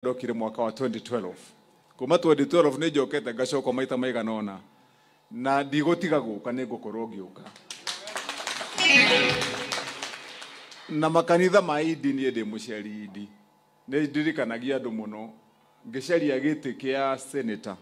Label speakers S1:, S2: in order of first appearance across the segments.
S1: Ndokire mwaka wa 2012. Kuma 2012 nĩ njokete ngacoka maita maigana ũna, na ndigũtiga gũka, nĩ ngũkorwo ngĩũka. Na makanitha ma indi, niĩ ndĩ mũceri indi, nĩ ndirikanagia andũ mũno ngĩcaria gĩtĩ kĩa senator.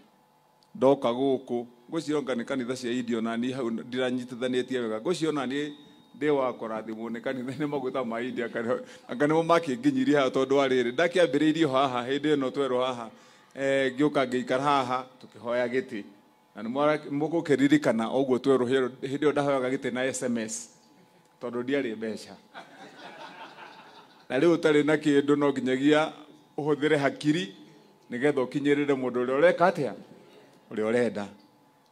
S1: Ndoka gũkũ ngũcionga nĩ kanitha cia indi, ona niĩ hau ndiranyitithanĩtie wega, ngũciona niĩ ndĩ wa kũrathimwo nĩ kanitha nĩ maguta ma indi, anga nĩmo makĩnginyirie haha, tondũ wa rĩrĩ ndakĩambĩrĩirio haha hĩndĩ ĩno twerwo haha, ngĩũka ngĩikara haha tũkĩhoya gĩtĩ, na nĩ mũgũkĩririkana ũguo twerwo hĩndĩ ĩyo ndahoyaga gĩtĩ na SMS tondũ ndiarĩ mbeca, na rĩu ũtarĩ na kĩndũ no nginyagia ũhũthĩre hakiri nĩgetha ũkinyĩrĩre mũndũ ũrĩa ũreka atĩa, ũrĩa ũrenda.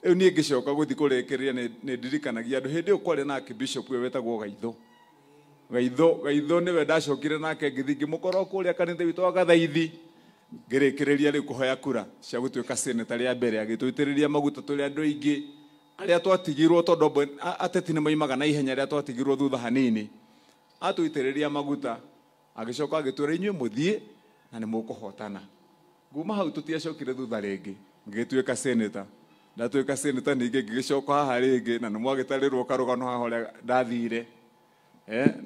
S1: Rĩu niĩ ngĩcoka gũthiĩ kũrĩkĩrĩria, nĩ ndirikanagia andũ hĩndĩ ĩyo kwarĩ na archbishop ũyũ wetagwo Gaitho. Gaitho nĩwe ndacokire nake ngĩthiĩ ngĩmũkora kũrĩa kanitha witũ wa Gathaithi, ngĩrĩkĩrĩria rĩu kũhoya kura cia gũtuĩka senator rĩa mbere, agĩtũitĩrĩria maguta tũrĩ andũ aingĩ arĩa twatigirwo, tondũ ateti nĩ maimaga na ihenya, arĩa twatigirwo thutha hanini. Atũitĩrĩria maguta, agĩcoka agĩtwĩra, "Inyuĩ mũthiĩ na nĩ mũkũhotana." Nguma hau tũtiacokire thutha rĩngĩ, ngĩgĩtuĩka senator. Ndatuĩka senator ningĩ ngĩgĩcoka haha rĩngĩ, na nĩ mwagĩtarĩrwo karũgano haha ũrĩa ndathire.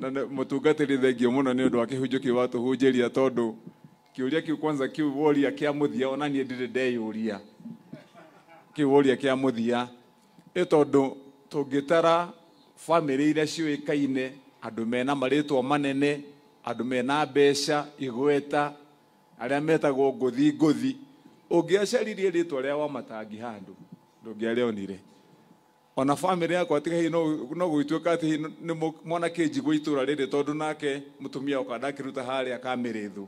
S1: Na mũtungatĩri, thengio mũno nĩ ũndũ wa kĩhunjio kĩu watũhunjĩria, tondũ kĩũria kĩu kwanza kĩu woria kĩa mũthia, ona niĩ ndirĩ ndeyũria kĩu woria kĩa mũthia, ĩ tondũ tũngĩtara bamĩrĩ iria ciũĩkaine, andũ mena marĩtwa manene, andũ mena mbeca, igweta, arĩa metagwo ngũthi ngũthi, ũngĩacaririe rĩtwa rĩa Wamatangi handũ ndũngĩarĩonire. Ona bamĩrĩ yakwa tiga hihi no gũgĩtuĩka atĩ hihi nĩ mwanake njigũ itũra rĩrĩ, tondũ nake mũtumia wakwa ndakĩruta harĩa kamĩrĩthũ,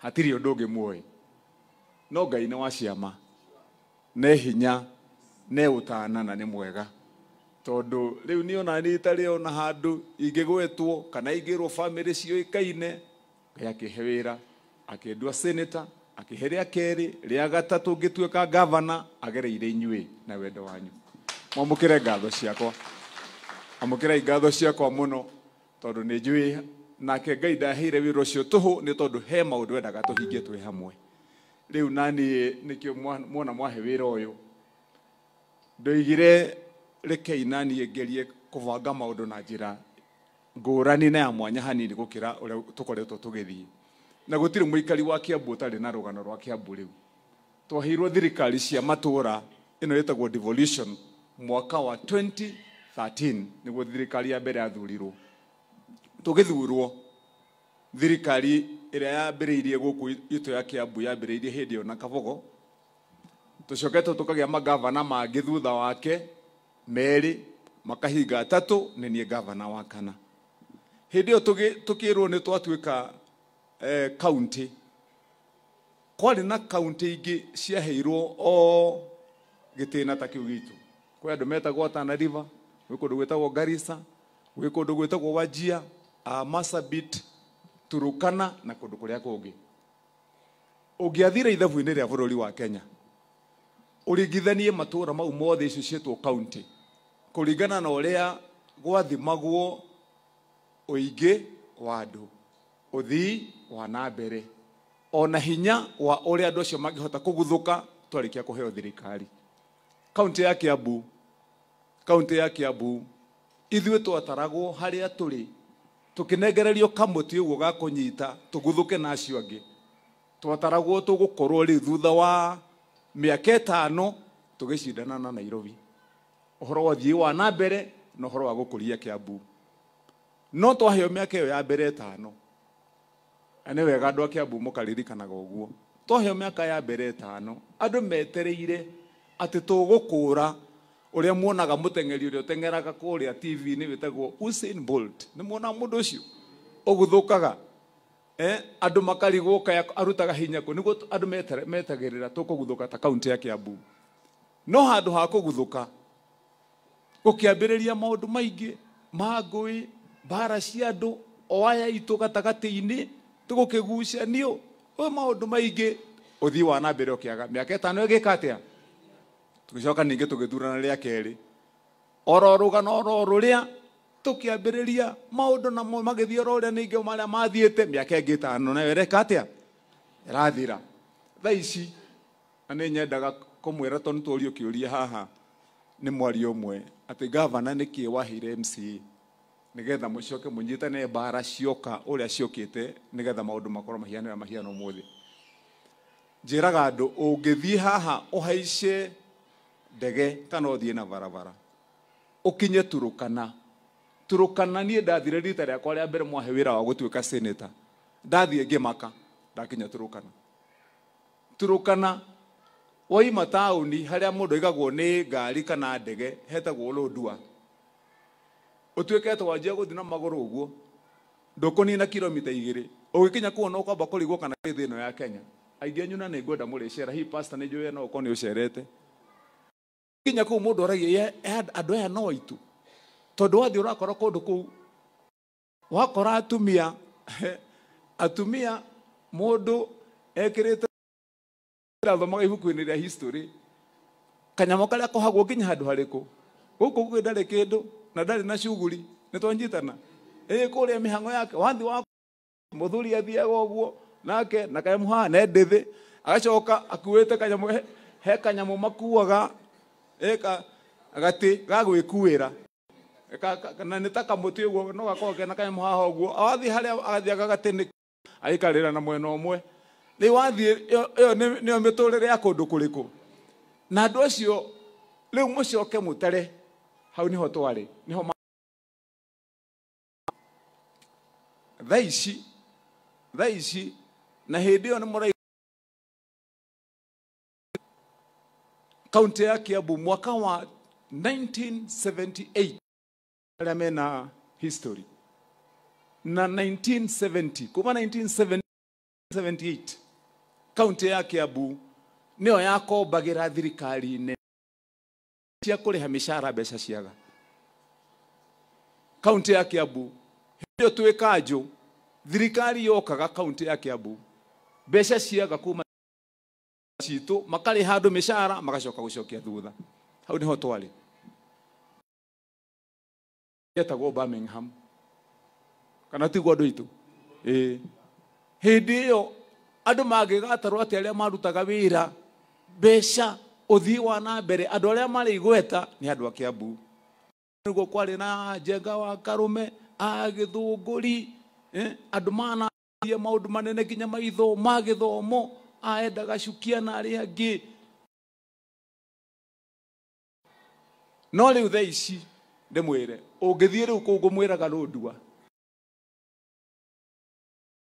S1: hatirĩ ũndũ ũngĩ muoĩ. No Ngai nĩ wa ciama, nĩ hinya, nĩ ũtana, na nĩ mwega, tondũ rĩu niĩ ona niĩ itarĩ ona handũ ingĩgwetwo kana ingĩrwo bamĩrĩ ciũĩkaine, Ngai akĩhe wĩra, akĩndua senator, akĩhe rĩa kerĩ, rĩa gatatũ ngĩtuĩka gavana agereire inyuĩ na wendo wanyu. Mwamũkĩre ngatho ciakwa, amũkĩrai ngatho ciakwa mũno, tondũ nĩ njũĩ nake Ngai ndaheire wĩra ũcio tũhũ, nĩ tondũ he maũndũ endaga tũhingie twĩ hamwe. Rĩu naniĩ nĩkĩo mwona mwahe wĩra ũyũ, ndoigire rekei naniĩ ngerie kũbanga maũndũ na njĩra ngũrani na ya mwanya hanini gũkĩra ũrĩa tũkoretwo tũgĩthiĩ. Na gũtirĩ mũikari wa Kiambu ũtarĩ na rũgano rwa Kiambu. Rĩu twaheirwo thirikari cia matũũra ĩno ĩtagwo devolution mwaka wa 2013, nĩguo thirikari ya mbere yathurirwo. Tũgĩthurwo, thirikari ĩrĩa yambĩrĩirie gũkũ itũ ya Kiambu yambĩrĩirie hĩndĩ ĩyo na Kabogo. Tũcokete tũkagĩa magavana mangĩ thutha wake merĩ, makahinga atatũ, nĩ niĩ gavana wa kana. Hĩndĩ ĩyo tũkĩrwo nĩ twatuĩka county, kwarĩ na county ingĩ ciaheirwo o gĩtĩna ta kĩu gitũ. Kwĩ andũ metagwo Tana River, gwĩ kũndũ gwĩtagwo Garissa, gwĩ kũndũ gwĩtagwo Wajir, Marsabit, Turukana na kũndũ kũrĩa kũngĩ. Ũngĩathire ithabu-inĩ rĩa bũrũri wa Kenya, ũringithanie matũũra mau mothe icio ciĩtwo county kũringana na ũrĩa gwathimagwo ũingĩ wa andũ, ũthii wa na mbere, ona hinya wa ũrĩa andũ acio mangĩhota kũguthũka twarĩkia kũheo thirikari, kaunti ya Kiambu ithuĩ twataragwo harĩa tũrĩ tũkĩnengererio kamũtĩ ũguo ga kũnyita tũguthũke na acio angĩ, twataragwo tũgũkorwo rĩu thutha wa mĩaka 5 tũgĩcindana na Nairobi ũhoro wa ũthii wa na mbere na ũhoro wa gũkũria Kiambu. No twaheo mĩaka ĩyo ya mbere 5, na nĩ wega andũ a Kiambu mũkaririkanaga ũguo, twaheo mĩaka ya mbere 5, andũ metereire atĩ tũgũkũra ũrĩa muonaga mũteng'eri ũrĩa ũteng'eraga kũrĩa TV-inĩ wĩtagwo Usain Bolt. Nĩ muonaga mũndũ ũcio ũguthũkaga, andũ makarigwo kaya arutaga hinya kũ. Nĩguo andũ metagĩrĩra tũkũguthũka ta kaunti ya Kiambu. No handũ ha kũguthũka, gũkĩambĩrĩria maũndũ maingĩ ma ngũĩ, mbara cia andũ o aya itũ gatagatĩ-inĩ, tũgũkĩgucanio o maũndũ maingĩ, ũthii wa na mbere ũkĩaga. Mĩaka 5 ĩgĩka atĩa? Tũgĩcoka ningĩ tũgĩthurana rĩa kerĩ, oro rũgano oro rũrĩa, tũkĩambĩrĩria maũndũ namo magĩthiĩ oro ũrĩa ningĩ marĩa mathiĩte. Mĩaka ĩngĩ 5 nayo ĩreka atĩa? Ĩrathira. Thaa ici na nĩ nyendaga kũmwĩra tondũ nĩtworio kĩũria haha nĩ mwaria ũmwe atĩ gavana nĩkĩ waheire MCA nĩgetha mũcoke mũnyitane mbara cioka ũrĩa ciokĩte nĩgetha maũndũ makorwo mahiana ũrĩa mahiana ũmũthĩ. Njĩraga andũ ũngĩthiĩ haha ũhaice ndege kana ũthiĩ na barabara ũkinye Turukana. Turukana niĩ ndathire rita rĩakwa rĩa mbere mwahe wĩra wa gũtuĩka senator, ndathiĩ ngĩmaka ndakinya Turukana. Turukana waima taũni harĩa mũndũ aigagwo nĩ ngari kana ndege hetagwo Lodwar. Ũtuĩke atĩ wanjia gũthiĩ na magũrũ ũguo ndũkũnina kilomita 2 ũgĩkinya kũu no kwamba kũrigwo kana wĩ thĩ ĩno ya Kenya. Aingĩ anyu na nĩ ngwenda mũrĩcera, hihi pastor nĩ njũĩ no ũkorwo nĩ ũcerete. Kinya kũu mũndũ aragia andũ aya no aitũ, tondũ wathiĩ ũrakora kũndũ kũu wakora atumia atumia mũndũ ekĩrĩte rathomaga ibuku-inĩ rĩa history kanyamũ karĩa kohagwo nginya handũ harĩkũ gũkũ gũkĩ ndarĩ kĩndũ na ndarĩ na shughuli nĩ twanyitana ĩ kũrĩa mĩhang'o yake wathi wa mũthuri athiaga ũguo nake na kanyamũ haha na ndĩthĩ agacoka akuĩte kanyamũ he kanyamũ makuaga eka gatĩ ga gwĩkuĩra na nĩ ta kamũtĩ ũguo no gakorwo kena kanyamũ haha ũguo awathiĩ harĩa agathiaga gatĩ nĩ aikarĩra na mwena ũmwe rĩu wathiĩ ĩyo nĩyo mĩtũrĩre ya kũndũ kũrĩkũ na andũ acio rĩu mũcoke mũtare hau nĩho twarĩ nĩho thaa ici na hĩndĩ ĩyo nĩ mũrai kaunti ya Kiambu mwaka wa 1978 arĩa mena history na 1970 kuma 1978 kaunti ya Kiambu nĩyo yakombagĩra thirikari nene cia kũrĩha mĩcara mbeca ciaga. Kaunti ya Kiambu hĩndĩ ĩyo twĩ kanjũ thirikari yokaga kaunti ya Kiambu mbeca ciaga kuma citũ makarĩha andũ mĩcara magacoka gũcokia thutha. Hau nĩho twarĩ. Yetagwo Birmingham kana tiguo andũ aitũ? Ĩĩ. Hĩndĩ ĩyo andũ mangĩgatarwo atĩ arĩa marutaga wĩra mbeca ũthii wa na mbere andũ arĩa marĩ igweta nĩ andũ a Kiambu. Nĩguo kwarĩ na Njenga wa Karume a Gĩthũngũri andũ manaria maũndũ manene nginya maitho ma gĩthomo aendaga Cukia na arĩa angĩ. No rĩu thaa ici ndĩmwĩre ũngĩthiĩ rĩu kũu ngũmwĩraga Lodwar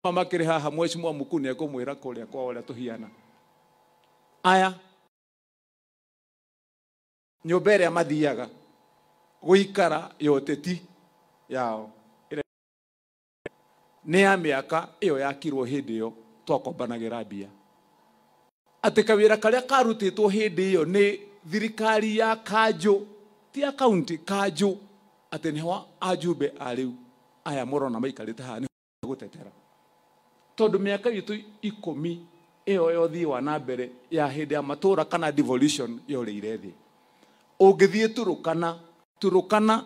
S1: makĩrĩ haha mheshimiwa mkuu nĩ ekũmwĩra kũrĩa kwao ũrĩa tũhiana. Aya nyũmba ĩrĩa mathiaga gũikara ya ũteti yao nĩ ya mĩaka ĩyo yakirwo hĩndĩ ĩyo twakombanagĩra mbia. Atĩ kawĩra karĩa karutĩtwo hĩndĩ ĩyo nĩ thirikari ya kanjũ ti ya kaunti kanjũ atĩ nĩho ajumbe a rĩu aya mũrona maikarĩte haha nĩho gũtetera tondũ mĩaka itũ 10 ĩyo ya ũthii wa na mbere ya hĩndĩ ya matũra kana devolution yorĩire thĩ. Ũngĩthiĩ Turukana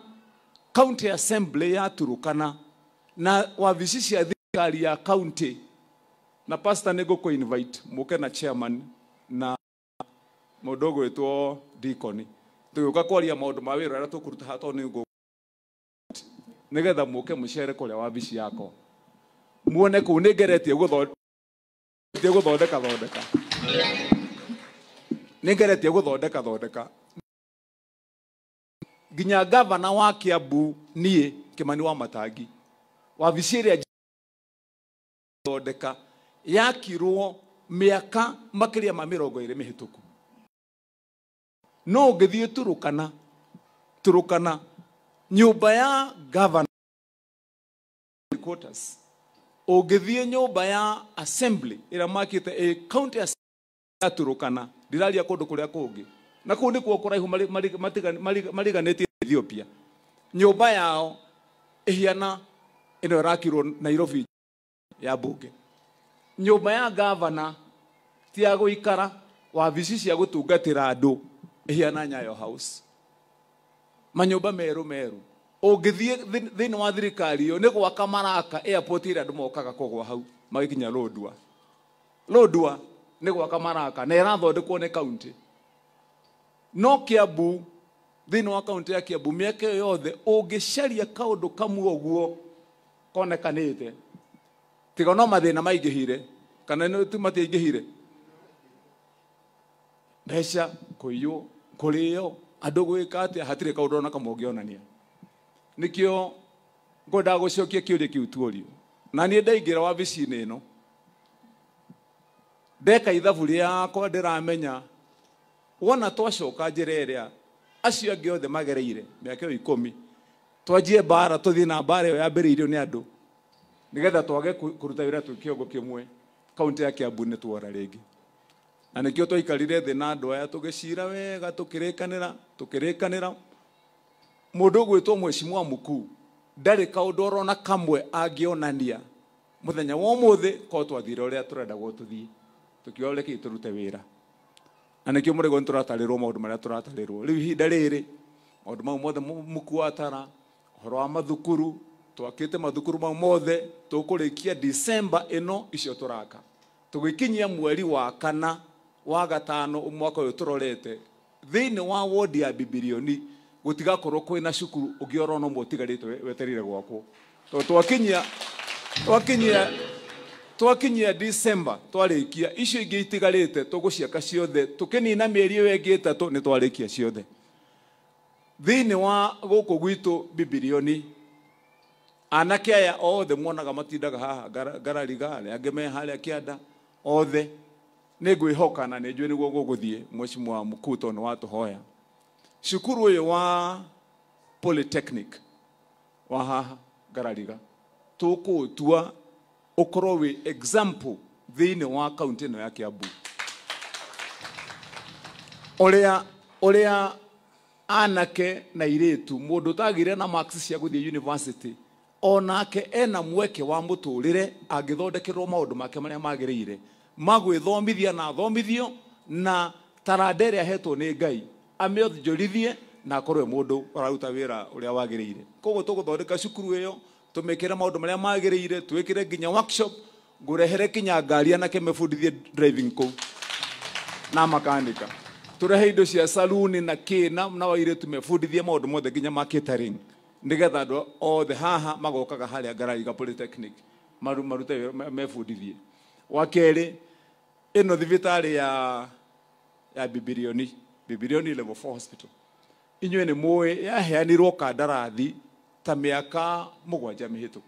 S1: county assembly ya Turukana na wabici cia thirikari ya county na pastor nĩ ngũkũ invite mũke na chairman na mũndũ ũgwĩtwo deacon tũgĩũka kwaria maũndũ ma wĩra ũrĩa tũkũruta haha tondũ nĩ ngũ nĩgetha mũke mũcere kũrĩa wabici yakwa muone kũu nĩ ngeretie gũthondeka thondeka nĩ ngeretie gũthondeka thondeka nginya gavana wa Kiambu niĩ Kimani wa Matangi wabici ĩrĩa thondeka yakirwo mĩaka makĩria ma 20 mĩhĩtũku. No ũngĩthiĩ Turukana nyũmba ya gavana headquarters ũngĩthiĩ nyũmba ya assembly ĩrĩa makĩte ĩ county assembly ya Turukana ndiraria kũndũ kũrĩa kũngĩ na kũu nĩkuo kũraihu mariganĩtie Ethiopia. Nyũmba yao ĩhiana ĩno ĩrakirwo Nairobi ya bunge. Nyũmba ya gavana ti ya gũikara wabici cia gũtungatĩra andũ ĩhiana Nyayo House. Manyũmba merũ merũ ũngĩthiĩ thĩinĩ wa thirikari ĩyo nĩ gwaka maraka airport ĩrĩa andũ mokaga kũgwa hau magĩkinya Lodwar. Lodwar nĩ gwaka maraka na ĩrathondekwo nĩ kaunti. No Kiambu, thĩinĩ wa kaunti ya Kiambu, mĩaka ĩyo yothe ũngĩcaria kaũndũ kamwe ũguo konekanĩte, tiga no mathĩna maingĩhire kana nĩ matiaingĩhire, mbeca kũiywo, kũrĩo, andũ gwĩka atĩa, hatirĩ kaũndũ ona kamwe ũngĩonania. Nĩkĩo ngwendaga gũcokia kĩũria kĩu tuorio. Na niĩ ndaingĩra wabici-inĩ ĩno, ndeka ithabu rĩakwa ndĩramenya wona twacoka njĩra ĩrĩa acio angĩ othe magereire mĩaka ĩyo 10, twanjie mbara, tũthiĩ na mbara ĩyo yambĩrĩirio nĩ andũ nĩgetha twage kũruta wĩra twĩ kĩongo kĩmwe, kaunti ya Kiambu nĩ tuora rĩngĩ. Na nĩkĩo twaikarire thĩ na andũ aya tũgĩcira wega, tũkĩrĩkanĩra. Mũndũ ũgwĩtwo Mheshimiwa Mkuu ndarĩ kaũndũ orona kamwe angĩonania mũthenya wa ũmũthĩ korwo twathire ũrĩa tũrendagwo tũthiĩ, tũkiuga rekei tũrute wĩra. Na nĩkĩo mũrĩgo nĩ tũratarĩrwo maũndũ marĩa tũratarĩrwo rĩu ihinda rĩrĩ, maũndũ mau mothe Mkuu atara, ũhoro wa mathukuru, twakĩte mathukuru mau mothe, tũkũrĩkia December ĩno icio tũraka, tũgĩkinyia mweri wa 4 wa 5 mwaka ũyũ tũrorete, thĩinĩ wa wodi ya Bibilioni gũtigakorwo kwĩna cukuru ũngĩ orona ũmwe ũtigarĩte wetereire gwakwo. Tondũ twakinyia December twarĩkia, icio ingĩ itigarĩte tũgũciaka ciothe, tũkĩnina mĩeri ĩyo ĩngĩ 3 nĩ twarĩkia ciothe. Thĩinĩ wa gũkũ gwitũ Bibilioni, anake aya othe muonaga matindaga haha Ngarariga, arĩa angĩ me harĩa kĩanda, othe nĩ ngwĩhoka na nĩ njũĩ nĩguo gũgũthiĩ Mheshimiwa Mkuu tondũ nĩ watũhoya. Cukuru ũyũ wa Polytechnic wa haha Ngarariga tũkũũtua ũkorwo wĩ example thĩinĩ wa kaunti ĩno ya Kiambu. Ũrĩa anake na airĩtu, mũndũ ũtagĩire na marks cia gũthiĩ university, onake ena mweke wa mũtũrĩre angĩthondekerwo maũndũ make marĩa magĩrĩire ma gwĩthomithia na athomithio na taranda ĩrĩa ahetwo nĩ Ngai amĩonjorithie na akorwo e mũndũ ũraruta wĩra ũrĩa wagĩrĩire. Koguo tũgũthondeka cukuru ĩyo, tũmĩkĩre maũndũ marĩa magĩrĩire, twĩkĩre nginya workshop, ngũrehere kinya ngari anake mebundithie driving kũu na makanika, tũrehe indo cia saluni na kĩ na airĩtu mebundithie maũndũ mothe nginya ma catering, nĩgetha andũ othe haha magokaga harĩa Ngarariga Polytechnic marute wĩra, mebundithie. Wa kerĩ, ĩno thibitarĩ ya Bibilioni, Bibilioni level 4 hospital, inyuĩ nĩ mũĩ yaheanirwo kandarathi ta mĩaka 7 mĩhĩtũku,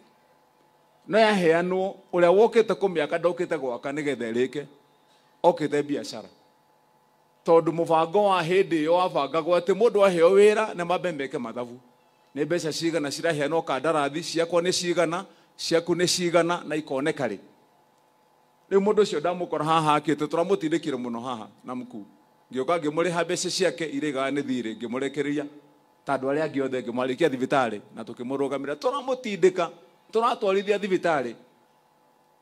S1: no yaheanwo ũrĩa wokĩte kũmĩaka ndokĩte gwaka nĩgetha ĩrĩke, okĩte biacara, tondũ mũbango wa hĩndĩ ĩyo wabangagwo atĩ mũndũ aheo wĩra nĩ mambe meke mathabu, nĩ mbeca cigana ciraheanwo kandarathi, ciakwa nĩ cigana, ciaku nĩ cigana, na ikoneka rĩ. Rĩu mũndũ ũcio ndamũkora haha akĩte, tũramũtindĩkire mũno haha na Mkuu, ngĩũka ngĩmũrĩha mbeca ciake iria igaga nĩ thirĩ, ngĩmũrekereria ta andũ arĩa angĩ othe, ngĩmwarĩkia thibitarĩ na tũkĩmũrũgamĩra. Tũramũtindĩka, tũratwarithia thibitarĩ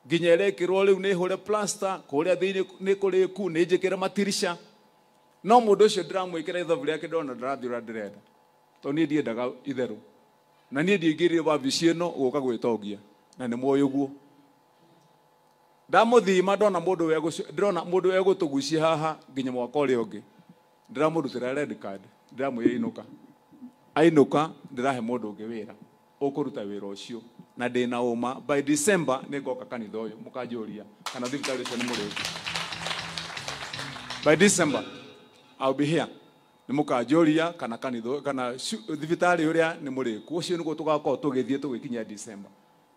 S1: nginya ĩrekĩrwo rĩu nĩ hũre plaster kũrĩa thĩinĩ nĩ kũrĩku, nĩ njĩkĩre matirisha. No mũndũ ũcio ndĩramwĩkĩra ithabu rĩake, ndona ndarathiĩ ũrĩa ndĩrenda, tondũ niĩ ndiendaga itherũ, na niĩ ndiaingĩrire wabici ĩno gũka gwĩtongia, na nĩ mũĩ ũguo. Ndamũthima ndona mũndũ ndĩrona mũndũ egũtũgucia haha nginya mwaka ũrĩa ũngĩ, ndĩramũrutĩra red card, ndĩramwĩra inũka. Ainũka ndĩrahe mũndũ ũngĩ wĩra ũkũruta wĩra ũcio, na ndĩna ũma by December nĩ ngoka kanitha ũyũ mũkanjũria kana thibitarĩ ũcio nĩ mũrĩku. By December I'll be here, nĩ mũkanjũria kana kanitha kana thibitarĩ ũrĩa nĩ mũrĩku. Ũcio nĩguo tũgakorwo tũgĩthiĩ tũgĩkinya December,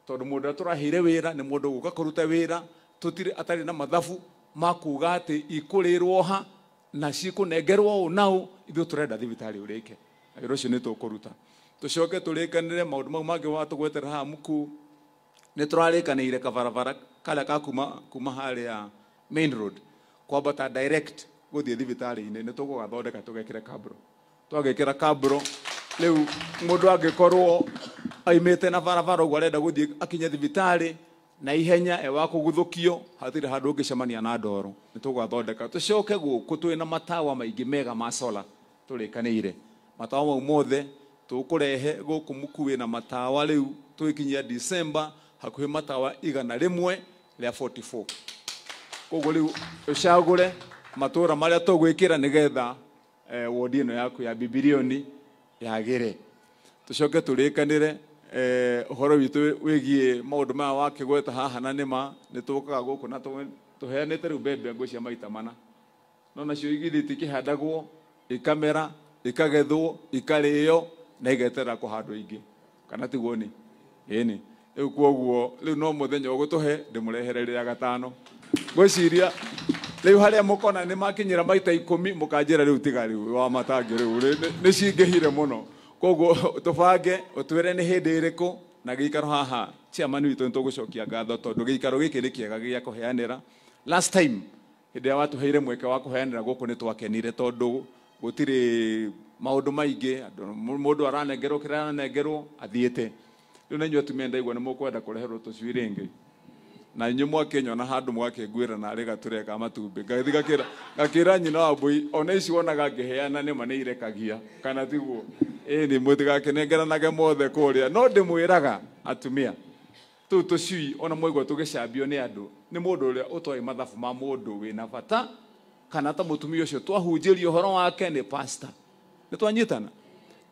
S1: tondũ mũndũ ũrĩa tũraheire wĩra nĩ mũndũ ũgũka kũruta wĩra, tũtirĩ atarĩ na mathabu ma kuga atĩ ikũrĩrwo ha na cikũnengerwo ũũ na ũũ. Ithuĩ tũrenda thibitarĩ ũrĩke, na wĩra ũcio nĩ tũkũruta. Tũcoke tũrĩkanĩre maũndũ mau mangĩ watũgwetera haha Mkuu. Nĩ tũrarĩkanĩire kabarabara karĩa ka kuma harĩa main road kwambata direct gũthiĩ thibitarĩ-inĩ, nĩ tũgũgathondeka tũgekĩre kabro. Twagĩkĩra kabro rĩu mũndũ angĩkorwo aimĩte na barabara ũguo arenda gũthiĩ akinye thibitarĩ na ihenya e wa kũguthũkio, hatirĩ handũ ũngĩcemania na ndoro, nĩ tũgũgathondeka. Tũcoke gũkũ twĩna matawa maingĩ mega ma solar tũrĩkanĩire, matawa mau mothe tũkũrehe gũkũ Mkuu wĩna matawa rĩu tũgĩkinyia December hakuhĩ matawa 144. Koguo rĩu ũcagũre matũra marĩa tũgwĩkĩra nĩgetha wodi ĩno yaku ya Bibilioni yagĩre. Tũcoke tũrĩkanĩre ũhoro witũ wĩgiĩ maũndũ maya wakĩgweta haha, na nĩma nĩ tũkaga gũkũ na tũheanĩte rĩu mbembe ngũcia maita mana, no nacio igithĩ itikĩhandagwo ikamera ikagethwo ikarĩo na igeterera kũhandwo ingĩ, kana tiguo? Ni ĩni rĩu kwoguo rĩu no mũthenya ũgũtũhe ndĩmũrehere rĩrĩa gatano. Ngwĩciria rĩu harĩa mũkona nĩ makinyĩra maita 10 mũkanjĩra rĩu tiga rĩu wa matangi rĩu nĩ cingĩhire mũno. Koguo tũbange ũtwĩre nĩ hĩndĩ ĩrĩkũ na gĩikaro haha. Chairman witũ, nĩ tũgũcokia ngatho tondũ gĩikaro gĩkĩ nĩ kĩega gĩa kũheanĩra. Last time hĩndĩ ĩrĩa watũheire mweke wa kũheanĩra gũkũ nĩ twakenire tondũ gũtirĩ maũndũ maingĩ, mũndũ aranengerwo kĩrĩa aranengerwo athiĩte. Rĩu na inyuĩ atumia ndaigua nĩ mũkwenda kũreherwo tũcui rĩngĩ, na inyuĩ mwakĩnyona handũ mwakĩnguĩra narĩ gatũre ka matumbĩ, ngathi ngakĩra nyina wa mbũi ona ici wonaga ngĩheana nĩma nĩ irekagia, kana tiguo? Ĩni mũtigakĩnengeranage mothe kũrĩa, no ndĩmwĩraga atumia tũu tũcui ona mwaigua tũgĩcambio nĩ andũ nĩ mũndũ ũrĩa ũtoĩ mathabu ma mũndũ wĩna bata, kana ta mũtumia ũcio twahunjĩrio ũhoro wake nĩ pastor. Nĩ twanyitana,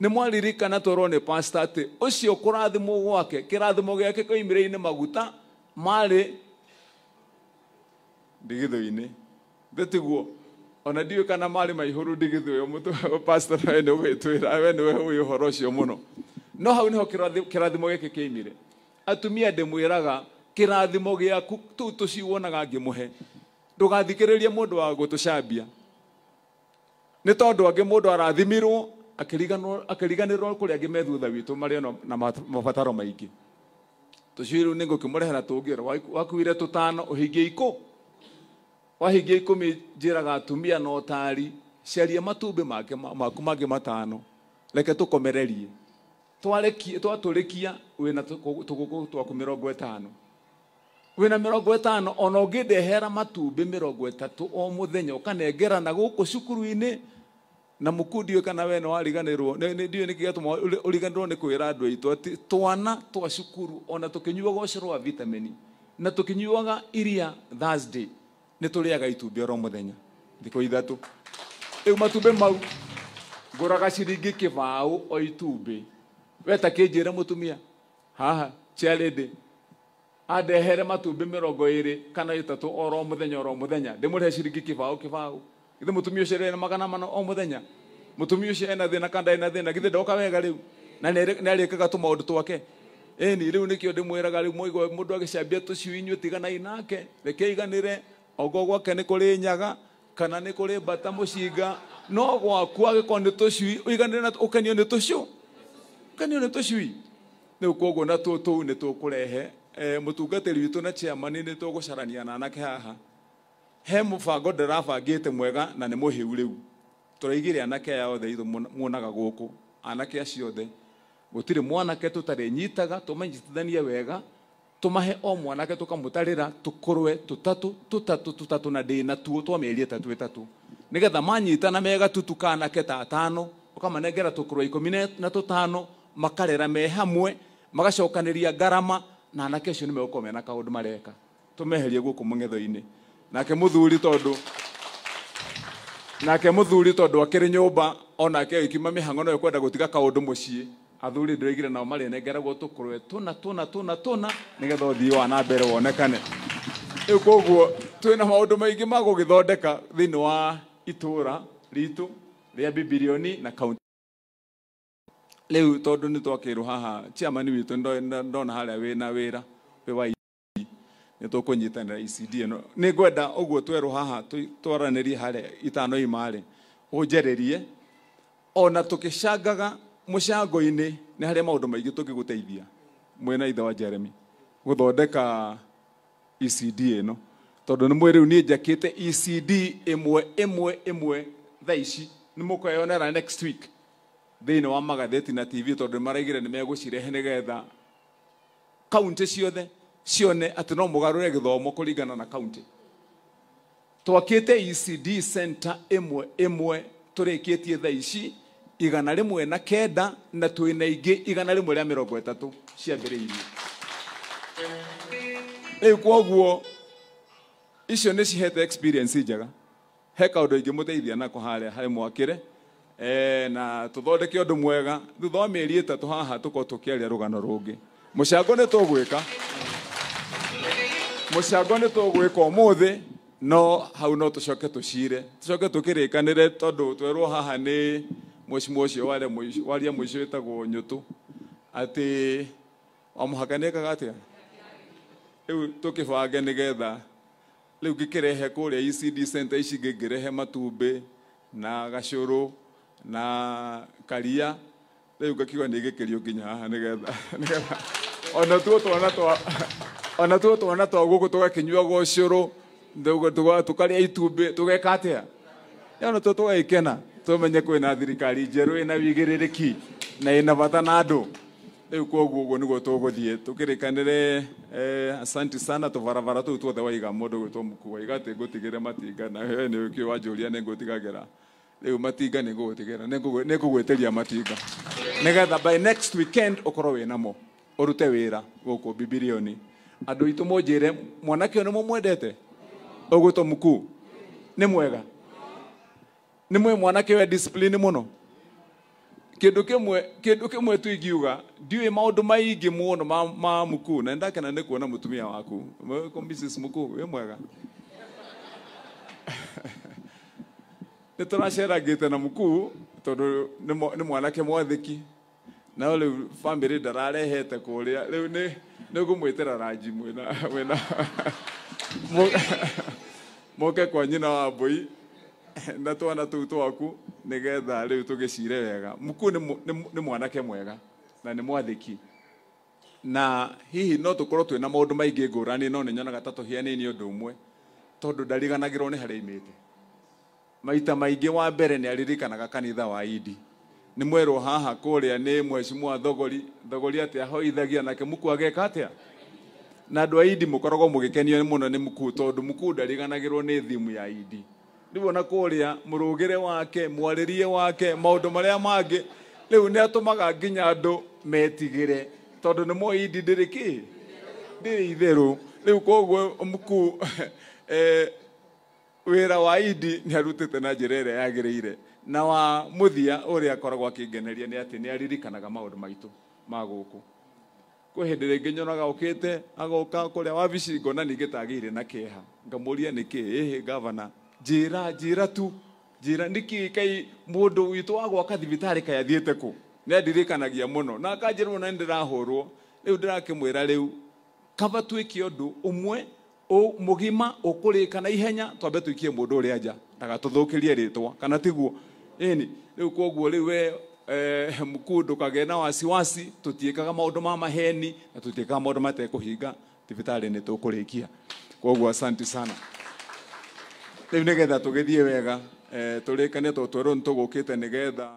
S1: nĩ mwaririkana twerwo nĩ pastor atĩ ũcio kũrathimwo gwake, kĩrathimo gĩake kĩoimĩrĩire maguta marĩ ndigithũ-inĩ, thĩ tiguo? Ona ndiũĩ kana marĩ maihũru ndigithũ ĩyo. Mũtũ pastor we nĩ ũgĩtwĩra, we nĩwe ũĩ ũhoro ũcio mũno. No hau nĩho kĩrathimo gĩkĩ kĩoimire. Atumia ndĩmwĩraga kĩrathimo gĩaku tũu tũciwonaga ngĩmũhe, ndũgathikĩrĩrie mũndũ wa gũtũcambia, nĩ tondũ angĩ mũndũ arathimirwo akĩriganĩrwo kũrĩa angĩ me thutha witũ marĩ na mabataro maingĩ. Tũcui rĩu nĩ ngũkĩmũrehera tũngĩ wakuire tũtano ũhingie ikũ wahingia 10. Njĩraga atumia na ũtari, caria matumbĩ make maku mangĩ 5, reke tũkomererie. Twatũrĩkia wĩna tũgũkũ twaku 50, wĩna 50, ona ũngĩndehera matumbĩ 30 o mũthenya ũkanengera na gũkũ cukuru-inĩ na mũkundi kana we nĩ wariganĩrwo ndiũĩ nĩkĩ gĩatũma ũriganĩrwo nĩ kwĩra andũ aitũ atĩ twana twa cukuru ona tũkĩnyuaga ũcũrũ wa vitamini na tũkĩnyuaga iria Thursday nĩ tũrĩaga itumbĩ oro mũthenya thikũ 3. Rĩu matumbĩ mau ngũraga ciringi 20 o itumbĩ. We ta kĩnjĩre mũtumia haha chairlady andehere matumbĩ 20 kana 3 oro mũthenya oro mũthenya, ndĩmũrĩhe ciringi 20 20. Githĩ mũtumia ũcio ena 400 o mũthenya? Mũtumia ũcio ena thĩna kana ndarĩ na thĩna? Githĩ ndoka wega rĩu na nĩ arĩkaga tũmaũndũ twake? Ĩni rĩu nĩkĩo ndĩmwĩraga rĩu mwaigua mũndũ agĩcambia tũcui inyuĩ tiganai nake, reke aiganĩre. Ongo gwake nĩ kũrĩ nyaga kana nĩ kũrĩ mbata mũcinga, no gwaku angĩkorwo nĩ tũcui ũiganĩre na ũkenio nĩ tũcu, ũkenio nĩ tũcui. Rĩu koguo na tũu nĩ tũkũrehe mũtungatĩri witũ na chairman nĩ tũgũcarania na anake haha. He mũbango ndĩrabangĩte mwega na nĩ mũhĩu. Rĩu tũraigire anake aya othe itũ muonaga gũkũ, anake acio othe gũtirĩ mwanake tũtarĩ nyitaga, tũmanyitithanie wega, tũmahe o mwanake tũkamũtarĩra tũkũrwe tũtatũ tũtatũ tũtatũ na ndĩ tuo twa mĩeri 3 3, nĩgetha manyitana mega tutu kanake ta 5 ũkamanengera tũkũrwe 15 makarera me hamwe, magacokanĩria ngarama, na anake acio nĩ megũkorwo mena kaũndũ mareka tũmeherie gũkũ mũng'etho-inĩ. Nake mũthuri tondũ akĩrĩ nyũmba onake agĩkiuma mĩhang'o no ekwenda gũtiga kaũndũ mũciĩ, athuri ndĩraigire nao marĩnengeragwo tũkũrwe tũna tũna tũna tũna nĩgetha ũthii wa na mbere wonekane. Rĩu koguo twĩna maũndũ maingĩ ma gũgĩthondeka thĩinĩ wa itũra ritũ rĩa Bibilioni na kaunti. Rĩu tondũ nĩ twakĩrwo haha chairman witũ ndona harĩa wĩna wĩra wĩ wa nĩ tũkũnyitanĩra ECD ĩno. Nĩ ngwenda ũguo twerwo haha twaranĩrie harĩa itano imarĩ ũnjarĩrie ona tũkĩcangaga mũcango-inĩ nĩ harĩa maũndũ maingĩ tũngĩgũteithia mwena ithe wa Jeremy gũthondeka ECD ĩno, tondũ nĩ mwĩ rĩu niĩ njakĩte ECD 1 1 1 thaa ici nĩ mũkweyonera next week thĩinĩ wa magathĩti na TV, tondũ maraigire nĩ megũcirehe nĩgetha kaunti ciothe cione atĩ no mũgarũre gĩthomo kũringana na kaunti. Twakĩte ECD center 1 1 tũrĩkĩtie thaa ici 109 na twĩna ingĩ 130 ciambĩrĩirie. Rĩu koguo Icio nĩ cihete experience njega. He kaũndũ ingĩmũteithia nako harĩa harĩ mwakĩre na tũthondeke ũndũ mwega. Thutha wa mĩeri 3 haha tũkorwo tũkĩaria rũgano rũngĩ. Mũcango nĩ tũgwĩka. Mũcango nĩ tũgwĩka ũmũthĩ, no hau no tũcoke tũcire. Tũcoke tũkĩrĩkanĩre tondũ twerwo haha nĩ mheshimiwa ũcio waria mũico wĩtagwo Nyũtũ atĩ o mũhaka nĩekaga atĩa. Rĩu tũkĩbange nĩgetha rĩu ngĩkĩrehe kũrĩa ECD center ici ngĩrehe matumbĩ na gacũrũ na karia, rĩu ngakiuga nĩ gĩkĩrio nginya haha nĩgetha ona tuo twana twa gũkũ tũgakĩnyuaga ũcũrũ, tũkarĩa itumbĩ, tũgeka atĩa, ona tuo tũgagĩkena tũmenye kwĩna thirikari njerũ ĩna wĩigĩrĩrĩki na ĩna bata na andũ. Rĩu koguo ũguo nĩguo tũgũthiĩ tũkĩrĩkanĩre. Asante sana. Tũbarabara tũu tuothe waiga mũndũ gwĩtwo Mũkuu waiga atĩ ngũtigĩre matinga, na we nĩ ũkĩũĩ wanjũria nĩ ngũtigagĩra. Rĩu matinga nĩ ngũgũtigĩra, nĩ ngũgwĩtĩria matinga nĩgetha by next weekend ũkorwo wĩnamo ũrute wĩra gũkũ Bibilioni. Andũ aitũ mũnjĩre mwanake ũyũ nĩ mũmwendete ũgwĩtwo Mũkuu nĩ mwega, nĩ mwĩ mwanake we discipline mũno. Kĩndũ kĩmwe tu ingiuga ndiũĩ maũndũ maingĩ mũno ma Mũkuu, na ndakena nĩ kuona mũtumia waku Mrs. Mũkuu wĩ mwega. Nĩ tũracerangĩte na Mũkuu tondũ nĩ mwanake mwathĩki, na rĩu family ndararehete kũrĩa, rĩu nĩ ngũmwĩtĩra ranji mwĩna moke kwa nyina wa mbũi na twana tũu twaku nĩgetha rĩu tũgĩcire wega. Mũkuu nĩ mwanake mwega na nĩ mwathĩki, na hihi no tũkorwo twĩna maũndũ maingĩ ngũrani, no nĩ nyonaga ta tũhianaine ũndũ ũmwe tondũ ndariganagĩrwo nĩ harĩa aimĩte. Maita maingĩ wa mbere nĩ aririkanaga kanitha wa Idi. Nĩ mwerwo haha kũrĩa nĩ mheshimiwa Thogori, Thogori atĩ ahoithagia nake Mũkuu ageka atĩa. Na andũ a Idi mũkoragwo mũgĩkenio mũno nĩ Mũkuu tondũ Mũkuu ndariganagĩrwo nĩ thimu ya Idi. Rĩu ona kũrĩa mũrũgĩre wake, mwarĩrie wake, maũndũ marĩa mangĩ, rĩu nĩ atũmaga nginya andũ metigĩre tondũ nĩ moĩ Idi ndĩrĩ kĩ, ndĩrĩ itherũ. Rĩu koguo Mũkuu wĩra wa Idi nĩ arutĩte na njĩra ĩrĩa yagĩrĩire. Na wa mũthia ũrĩa akoragwo akĩngeneria nĩ atĩ nĩ aririkanaga maũndũ maitũ ma gũkũ. Kwĩ hĩndĩ rĩngĩ nyonaga okĩte agoka kũrĩa wabici ngona ningĩ tagĩire na kĩeha, ngamũria nĩkĩ, ĩhĩ gavana, njĩra tu, njĩra nĩkĩ kai mũndũ witũ wa gwaka thibitarĩ kaĩ athiĩte kũ. Nĩ andirikanagia mũno na akanjĩra ona nĩ ndĩrahũrwo. Rĩu ndĩrakĩmwĩra rĩu kaba twĩke ũndũ ũmwe mũgima ũkũrĩka na ihenya, twambe tũikie mũndũ ũrĩa nja ndagatũthũkĩrie rĩtwa, kana tiguo? Ĩni rĩu koguo rĩu we Mũkuu ndũkagĩe na wasiwasi, tũtiĩkaga maũndũ ma maheni na tũtiĩkaga maũndũ matekũhinga, thibitarĩ nĩ tũkũrĩkia. Koguo asante sana. Rĩu nĩgetha tũgĩthiĩ wega, tũrĩkanie tondũ twerwo nĩ tũgũkĩte nĩgetha